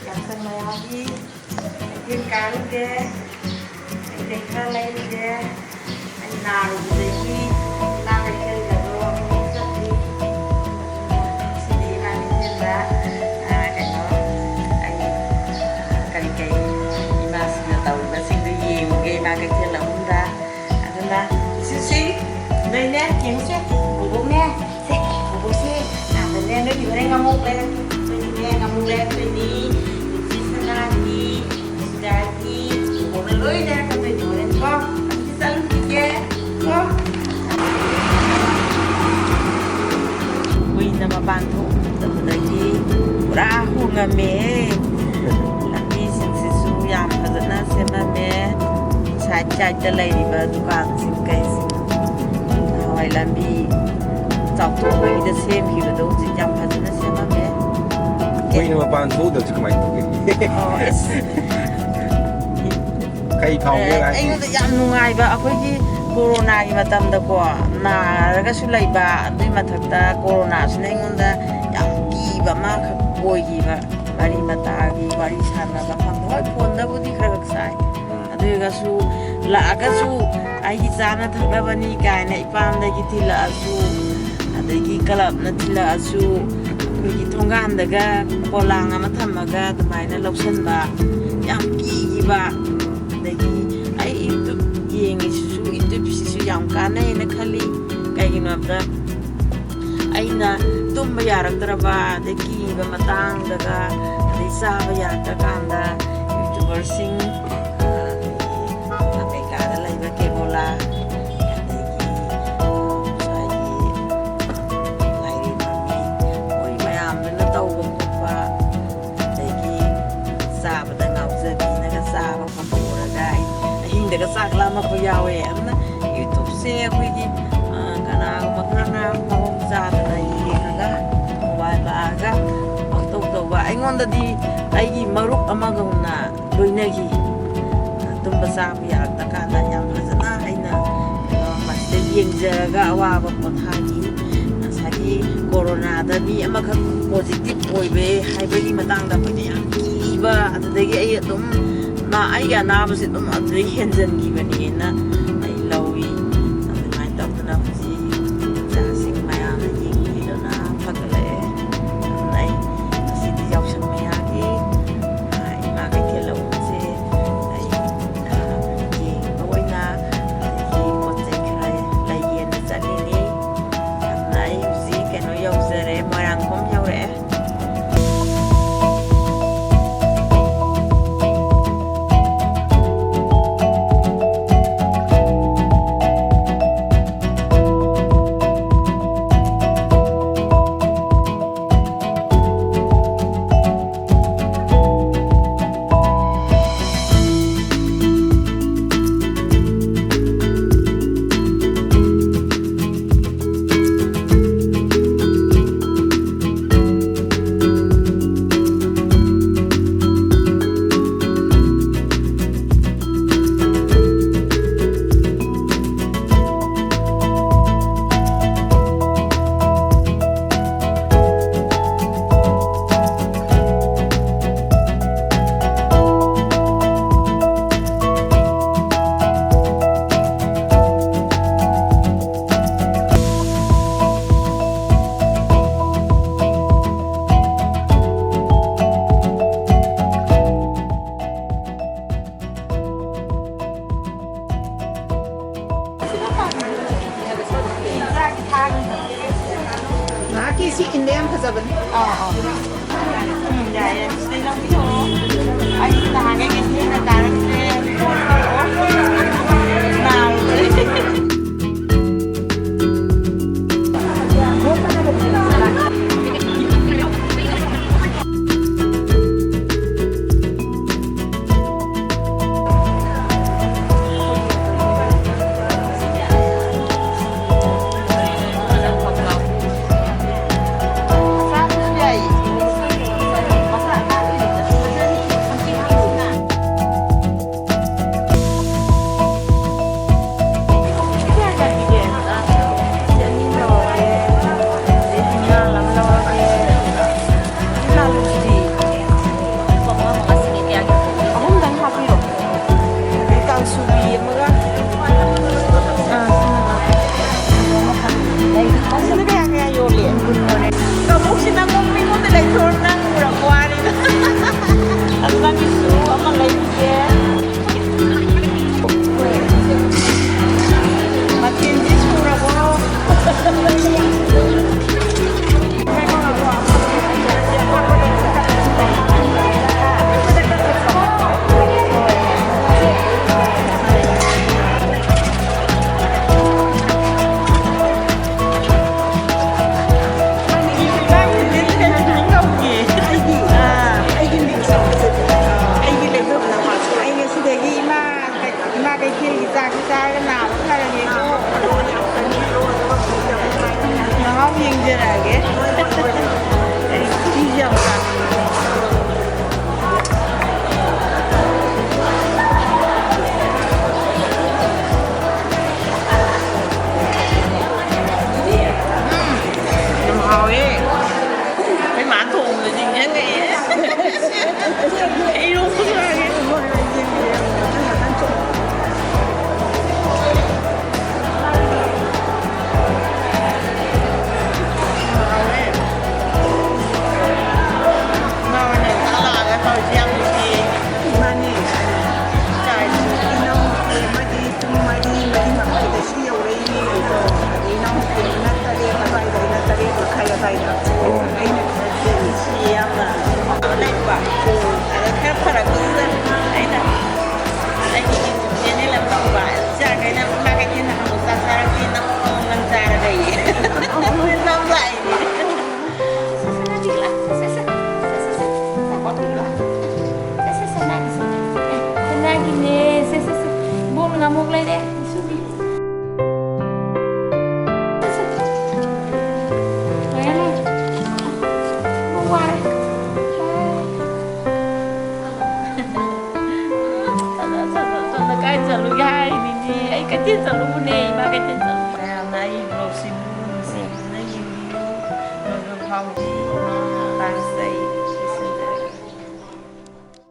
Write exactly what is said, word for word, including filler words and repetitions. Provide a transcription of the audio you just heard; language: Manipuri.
ꯌꯥꯎꯁꯪ ꯃꯌꯥꯒꯤ ꯀꯩꯊꯦꯜ ꯀꯥꯔꯨꯒꯦ, ꯀꯩꯀꯩ ꯈꯔ ꯂꯩꯔꯨꯒꯦ꯫ ꯑꯩ ꯅꯥꯔꯨꯕꯗꯒꯤ ꯏꯃꯥ ꯀꯩꯊꯦꯜꯒꯗꯣ ꯑꯃꯨꯛ ꯆꯠꯂꯤ꯫ ꯁꯤꯗꯤ ꯏꯃꯥ ꯀꯩꯊꯦꯜꯗ, ꯑ, ꯀꯩꯅꯣ, ꯑꯩ ꯀꯔꯤ ꯀꯔꯤ ꯏꯃꯥꯁꯤꯡꯅ ꯇꯧꯔꯤꯕꯁꯤꯡꯗꯨ ꯌꯦꯡꯉꯨꯒꯦ ꯏꯃꯥ ꯀꯩꯊꯦꯜ ꯑꯍꯨꯝꯗ꯫ ꯑꯗꯨꯅ ꯁꯤꯁꯤ ꯅꯣꯏꯅꯦ ꯌꯦꯡꯉꯨꯁꯦ, ꯕꯣꯕꯣꯛꯅꯦ, ꯁꯦ, ꯕꯣꯕꯣꯛꯁꯦ ꯑꯥꯗꯅꯦ ꯅꯣꯏꯒꯤ ꯍꯣꯔꯦꯟ ꯉꯥꯃꯣꯛ ꯂꯩꯔꯛꯀꯦ, ꯅꯣꯏꯒꯤꯅꯦ ꯉꯥꯃꯣꯛ ꯂꯩꯔꯛꯇꯣꯏꯅꯤ, ꯅꯨꯄꯤ ꯁꯅꯥꯒꯤ, ꯁꯤꯗꯥꯒꯤ, ꯕꯣꯕꯣꯛꯅ ꯂꯣꯏ ꯂꯩꯔꯛꯀꯗꯣꯏꯅꯤ ꯍꯣꯔꯦꯟ ꯀꯣ꯫ ꯑꯗꯨꯗꯤ ꯆꯠꯂꯨꯈꯤꯒꯦ ꯀꯣ꯫ ꯀꯨꯏꯅ ꯃꯄꯥꯟ ꯊꯣꯛꯇꯕꯗꯒꯤ ꯄꯨꯔꯥ ꯍꯣꯡꯉꯝꯃꯦ꯫ ꯂꯝꯕꯤꯁꯤꯡꯁꯤꯁꯨ ꯌꯥꯝ ꯐꯖꯅ ꯁꯦꯝꯃꯝꯃꯦ꯫ ꯁꯥꯏꯠ ꯁꯥꯏꯠꯇ ꯂꯩꯔꯤꯕ ꯗꯨꯀꯥꯟꯁꯤꯡ ꯀꯩꯁꯤꯡ, ꯅꯍꯥꯟꯋꯥꯏ ꯂꯝꯕꯤ ꯆꯥꯎꯊꯣꯛꯄꯒꯤꯗ ꯁꯦꯝꯈꯤꯕꯗꯣ ꯍꯧꯖꯤꯛ ꯌꯥꯝ ꯐꯖꯅ ꯁꯦꯝꯃꯝꯃꯦ꯫ ꯀꯨꯏꯅ ꯃꯄꯥꯟ ꯊꯣꯛꯎꯗꯕꯁꯤ ꯀꯃꯥꯏꯅ ꯇꯧꯒꯦ? ꯑꯣ, ꯑꯁ꯫ ꯀꯩ ꯐꯥꯎꯒꯦ ꯑꯦ, ꯍꯥꯏꯗꯤ? ꯑꯩꯉꯣꯟꯗ ꯌꯥꯝ ꯅꯨꯡꯉꯥꯏꯕ, ꯑꯩꯈꯣꯏꯒꯤ ꯀꯣꯔꯣꯅꯥꯒꯤ ꯃꯇꯝꯗꯀꯣ ꯅꯥꯔꯒꯁꯨ ꯂꯩꯕ, ꯑꯗꯨꯏ ꯃꯊꯛꯇ ꯀꯣꯔꯣꯅꯥꯁꯤꯅ ꯑꯩꯉꯣꯟꯗ ꯌꯥꯝ ꯀꯤꯕ ꯑꯃꯈꯛ ꯑꯣꯏꯈꯤꯕ꯫ ꯃꯔꯤ ꯃꯇꯥꯒꯤ ꯋꯥꯔꯤ ꯁꯥꯟꯅꯕ ꯐꯪꯕ, ꯍꯣꯏ, ꯐꯣꯟꯗꯕꯨꯗꯤ ꯈꯔ ꯈꯔ ꯁꯥꯏ, ꯑꯗꯨ ꯑꯣꯏꯔꯒꯁꯨ ꯂꯥꯛꯑꯒꯁꯨ ꯑꯩꯒꯤ ꯆꯥꯅ ꯊꯛꯅꯕꯅꯤ ꯀꯥꯏꯅ ꯏꯄꯥꯝꯗꯒꯤ ꯊꯤꯜꯂꯛꯑꯁꯨ, ꯑꯗꯒꯤ ꯀ꯭ꯂꯕꯅ ꯊꯤꯜꯂꯛꯑꯁꯨ, ꯑꯩꯈꯣꯏꯒꯤ ꯊꯣꯡꯒꯥꯟꯗꯒ ꯄꯣꯂꯥꯡ ꯑꯃ ꯊꯝꯃꯒ ꯑꯗꯨꯃꯥꯏꯅ ꯂꯧꯁꯟꯕ, ꯌꯥꯝ ꯀꯤꯈꯤꯕ꯫ ꯑꯗꯒꯤ ꯑꯩ ꯌꯨꯇ꯭ꯌꯨꯕ ꯌꯦꯡꯉꯤꯁꯤꯁꯨ, ꯌꯨꯇ꯭ꯌꯨꯕꯁꯤꯁꯨ ꯌꯥꯝ ꯀꯥꯟꯅꯩꯅ ꯈꯜꯂꯤ꯫ ꯀꯩꯒꯤꯅꯣ ꯍꯥꯏꯕꯗ ꯑꯩꯅ ꯇꯨꯝꯕ ꯌꯥꯔꯛꯇ꯭ꯔꯕ, ꯑꯗꯩ ꯀꯤꯕ ꯃꯇꯥꯡꯗꯒ, ꯑꯗꯩ ꯆꯥꯕ ꯌꯥꯔꯛꯇ꯭ꯔꯀꯥꯟꯗ ꯌꯨꯇ꯭ꯌꯨꯕꯔꯁꯤꯡ, ꯑ, ꯀꯩꯀꯥꯗ ꯂꯩꯕ ꯀꯦꯕꯣꯂꯥ, ꯑꯗꯒꯤ ꯉꯁꯥꯏꯒꯤ ꯂꯥꯏꯔꯦꯝꯕꯤ, ꯃꯣꯏ ꯃꯌꯥꯝꯗꯨꯅ ꯇꯧꯕ ꯈꯣꯠꯄ, ꯑꯗꯒꯤ ꯆꯥꯕꯗ ꯉꯥꯎꯖꯕꯤꯅꯒ ꯆꯥꯕ ꯈꯣꯠꯄ ꯎꯔꯒ ꯑꯩ ꯑꯍꯤꯡꯗꯒ ꯆꯥꯛ ꯂꯥꯝꯃꯛꯄ ꯌꯥꯎꯋꯦ꯫ ꯑꯗꯨꯅ ꯌꯨꯇ꯭ꯌꯨꯕꯁꯦ ꯑꯩꯈꯣꯏꯒꯤ, ꯑ, ꯀꯅꯥꯒꯨꯝꯕ ꯈꯔꯅ ꯃꯑꯣꯡ ꯆꯥꯗꯅ ꯌꯦꯡꯉꯒ ꯃꯣꯕꯥꯏꯜ ꯄꯥꯛꯑꯒ ꯄꯪꯇꯧ ꯇꯧꯕ꯫ ꯑꯩꯉꯣꯟꯗꯗꯤ ꯑꯩꯒꯤ ꯃꯔꯨꯞ ꯑꯃꯒꯨꯝꯅ ꯂꯣꯏꯅꯈꯤ꯫ ꯇꯨꯝꯕ ꯆꯥꯕ ꯌꯥꯔꯛꯇ ꯀꯥꯟꯗ ꯌꯥꯝ ꯐꯖꯅ ꯑꯩꯅ, ꯑ, ꯃꯁꯤꯗ ꯌꯦꯡꯖꯔꯒ ꯑꯋꯥꯕ ꯄꯣꯊꯥꯈꯤ꯫ ꯉꯁꯥꯏꯒꯤ ꯀꯣꯔꯣꯅꯥꯗ ꯃꯤ ꯑꯃꯈꯛ ꯄꯣꯖꯤꯇꯤꯚ ꯑꯣꯏꯕ ꯍꯥꯏꯕꯒꯤ ꯃꯇꯥꯡꯗ ꯑꯩꯈꯣꯏꯅ ꯌꯥꯝ ꯀꯤꯕ, ꯑꯗꯨꯗꯒꯤ ꯑꯩ ꯑꯗꯨꯝ ꯅꯥ-, ꯑꯩꯒꯤ ꯑꯅꯥꯕꯁꯦ ꯑꯗꯨꯝ ꯑꯗꯨꯗꯩ ꯍꯦꯟꯖꯟꯈꯤꯕꯅꯦꯅ ꯑꯩ ꯂꯧꯏ꯫ ꯑꯗꯨꯃꯥꯏꯅ ꯇꯧꯗꯅ ꯍꯧꯖꯤꯛ ꯏꯆꯥꯁꯤꯡ ꯃꯌꯥꯝꯅ ꯌꯦꯡꯕꯤꯗꯅ ꯐꯒꯠꯂꯛꯑꯦ꯫ ꯑꯗꯨꯅ ꯑꯩ ꯉꯁꯤꯗꯤ ꯌꯥꯎꯁꯪ ꯃꯌꯥꯒꯤ, ꯑ, ꯏꯃꯥ ꯀꯩꯊꯦꯜ ꯂꯧꯕꯁꯦ ꯑꯩ, ꯑ, ꯌꯦꯡꯕ ꯑꯣꯏꯅ ꯑꯗꯒꯤ ꯄꯣꯠ ꯆꯩ ꯈꯔ ꯂꯩꯒꯦꯅ ꯆꯠꯂꯤꯅꯤ꯫ ꯑꯗꯨꯅ ꯑꯩ ꯍꯧꯖꯤꯛ ꯀꯩꯅꯣ ꯌꯧꯖꯔꯦ, ꯃꯣꯏꯔꯥꯡꯈꯣꯝ ꯌꯧꯔꯛꯑꯦ꯫ ꯉꯥꯏꯍꯥꯛꯀꯤ ꯁꯤ ꯏꯟꯕ ꯌꯥꯝ ꯐꯖꯕꯅꯤ꯫ ꯑꯥ, ꯑꯥ꯫ ꯎꯝ, ꯌꯥꯏꯌꯦ꯫ ꯁꯤꯗꯩ ꯂꯧꯕꯤꯌꯣ꯫ ꯑꯩ ꯅꯍꯥꯟꯒꯩ ꯀꯩꯁꯨ ꯍꯦꯟꯅ ꯇꯥꯔꯛꯇ꯭ꯔꯦ꯫ ꯅꯥꯔꯨꯕꯩ꯫ ꯑꯃꯨꯛ ꯂꯩꯔꯦ, ꯏꯁꯨꯕꯤ꯫ ꯂꯣꯏꯔꯦ, ꯂꯣꯏꯔꯦ꯫ ꯑꯃꯨꯛ ꯋꯥꯔꯦ꯫ ꯆꯠꯂꯣ, ꯆꯠꯂꯣ, ꯆꯠꯂꯣ, ꯀꯥꯏ ꯆꯠꯂꯨꯒꯦ ꯍꯥꯏꯔꯤꯅꯤꯅꯦ? ꯑꯩ ꯀꯩꯊꯦꯜ ꯆꯠꯂꯨꯕꯅꯦ, ꯏꯃꯥ ꯀꯩꯊꯦꯜ ꯆꯠꯂꯨꯕ꯫ ꯃꯌꯥꯝꯅ ꯑꯩ vlogꯁꯤ ꯅꯨꯡꯁꯤꯕꯅ ꯌꯦꯡꯕꯤꯌꯨ꯫ ꯃꯗꯨ ꯐꯥꯎꯗꯤ